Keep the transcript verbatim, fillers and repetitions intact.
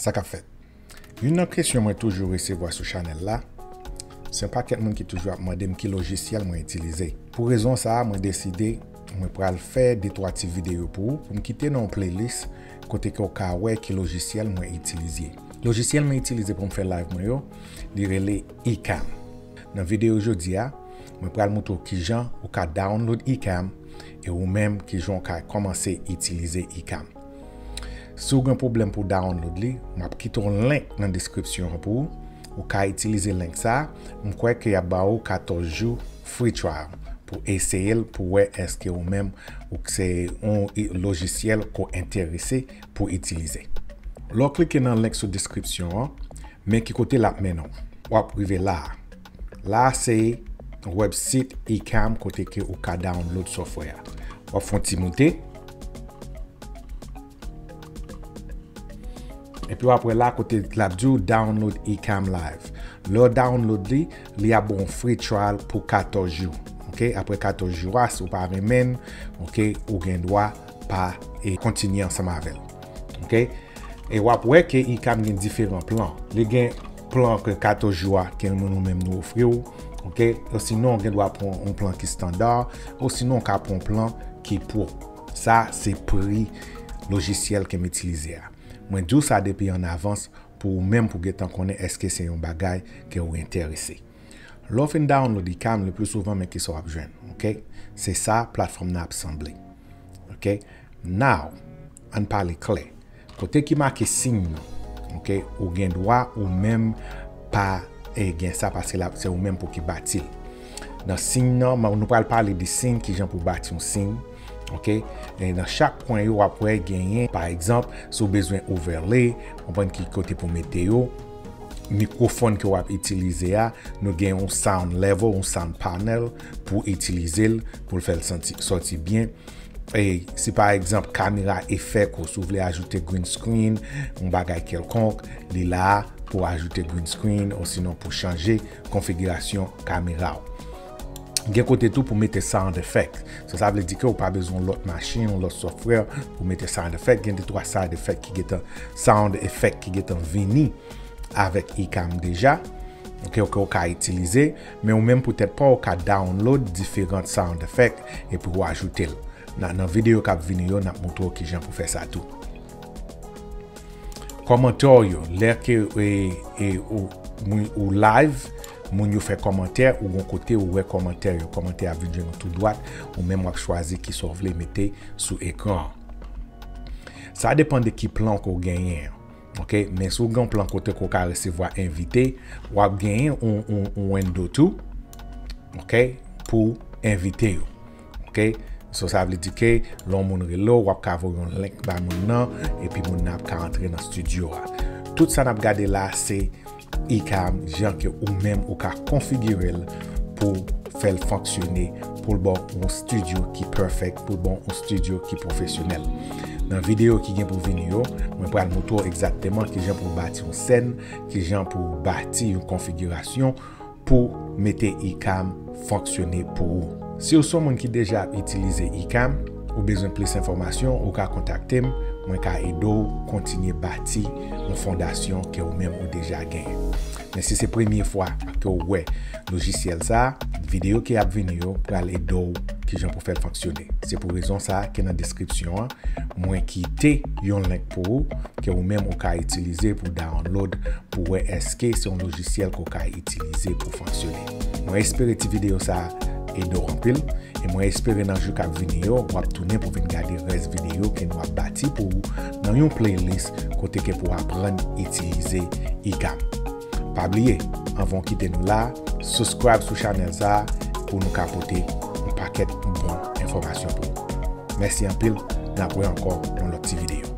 Sa k ap fèt? Youn nan kesyon mwen toujou resevwa sou chanèl la, se yon pakèt moun ki toujou ap mande m ki lojisyèl mwen itilize. Pou rezon sa a, mwen deside mwen pral fè de twa ti videyo pou ou, pou m kite nan yon playlist kote ke w ka wè ki lojisyèl mwen itilize. Lojisyèl mwen itilize pou m fè live mwen yo, li rele Ecamm. Nan videyo jodi a, mwen pral montre w kijan ou ka download Ecamm e ou menm kijan w ka kòmanse itilize Ecamm. Si w gen pwoblèm pou w download li, m ap kite yon link nan deskripsyon an pou ou. Ou ka itilize link sa a. M kwè ke y ap ba ou katòz jou free trial pou eseye l, pou wè èske ou menm ou se yon i- lojisyèl ke w enterese pou itilize. Lè w klike nan link sou deskripsyon an, men ki kote l ap mennen w. W ap rive la a. La a se website Ecamm kote ke ou ka download software a. W ap fè yon ti moute. Epi w ap wè la kote l ap di w download Ecamm Live. Lè w download li, li ap ba w yon free trial pou katòz jou. Ok? Apre katòz jou a, si w pa renmen l, ok, ou gen dwa pa e kontinye ansanm avè l. Ok? E w ap wè ke Ecamm gen diferan plan. Li gen plan ke katòz jou a ke nou, nou menm nou ofri w. Ok? Osinon, w gen dwa pran yon plan ki standard. Osinon, w ka pran yon plan ki pro. Sa, se pri lojisyèl ke m itilize a. Mwen di w sa depi an avans pou ou menm pou gentan konnen èske se yon bagay ke ou enterese. Lè w fin download Ecamm, le pli souvan, men kisa w ap jwenn. Ok? Se sa platfòm nan ap sanble. Ok? Now, ann pale klè. Kote ki make siy nan, ok, ou gen dwa ou menm pa e, gen sa paske la, se ou menm pou ki bati l. Nan siy nan, ma- nou pral pale de siy, kijan pou bati yon siy, ok? E nan chak kwen yo, w ap wè genyen, pa egzanp, si w bezwen overlay, konprann ki kote pou mete yo, mikwofòn ke w ap itilize a, nou gen yon sound level, yon sound panel pou itilize l, pou l fè l santi, sòti byen. E si pa egzanp kamera efèk ou si w vle ajoute green screen, yon bagay kèlkonk, li la a pou ajoute green screen osinon pou chanje konfigirasyon kamera w. Gen kote tou pou mete sound effect. So, sa vle di ke ou pa bezwen yon lòt machin, yon lòt software pou mete sound effect. Gen de twa sound effect ki gentan, sound effect ki gentan vini avèk Ecamm deja. Ok, ok, ou ka itilize, men ou menm poutèt pa w, ou ka download diferan sound effect epi ou ajoute l. Nan, nan videyo k ap vini yo, n ap montre w kijan pou fè sa tou. Kòmantè w yo, lè ke e, e, ou, moun- ou live, moun yo fè kòmantè, ou gon kote ou wè kòmantè yo. Kòmantè ap vin jwenn ou tou dwat, ou menm w ap chwazi kisa w vle mete sou ekran an. Sa depann de ki plan ke w genyen an. Ok, men si w gen yon plan kote ke w ka resevwa envite, w ap genyen yon, yon, yon window tou, ok, pou envite yo. Ok, so sa vle di ke lè yon moun rele w, w ap ka voye yon link ba moun nan, epi moun nan ap ka antre nan studio a. Tout sa n ap gade la, se Ecamm, jan ke ou menm ou ka konfigire l pou fè l fonksyone, pou l ba w yon studio ki perfect, pou l ba w yon studio ki pwofesyonèl. Nan videyo ki gen pou vini yo, mwen pral montre w egzakteman kijan pou w bati yon sèn, kijan pou w bati yon konfigirasyon pou mete Ecamm fonksyone pou ou. Si w se yon moun ki deja ap itilize Ecamm, ou bezwen plis enfòmasyon, ou ka kontakte m, mwen ka ede w kontinye bati yon fondasyon ke ou menm ou deja genyen. Men si se premye fwa ke w wè lojisyèl sa a, videyo ki ap vini yo pral ede w kijan pou fè l fonksyone. Se pou rezon sa a ke nan deskripsyon an, mwen kite yon link pou ou ke ou menm ou ka itilize pou download, pou wè èske se yon lojisyèl ke w ka itilize pou fonksyone. Mwen espere ti videyo sa a ede w anpil, e mwen espere nan jou k ap vini yo, w ap tounen pou vin gade rès videyo ke nou ap bati pou ou nan yon playlist kote ke pou w aprann itilize Ecamm. Pa bliye, anvan w kite nou la, subscribe sou chanèl sa a pou nou ka pote yon pakèt bon enfòmasyon pou ou. Mèsi anpil, n ap wè ankò nan lòt ti videyo.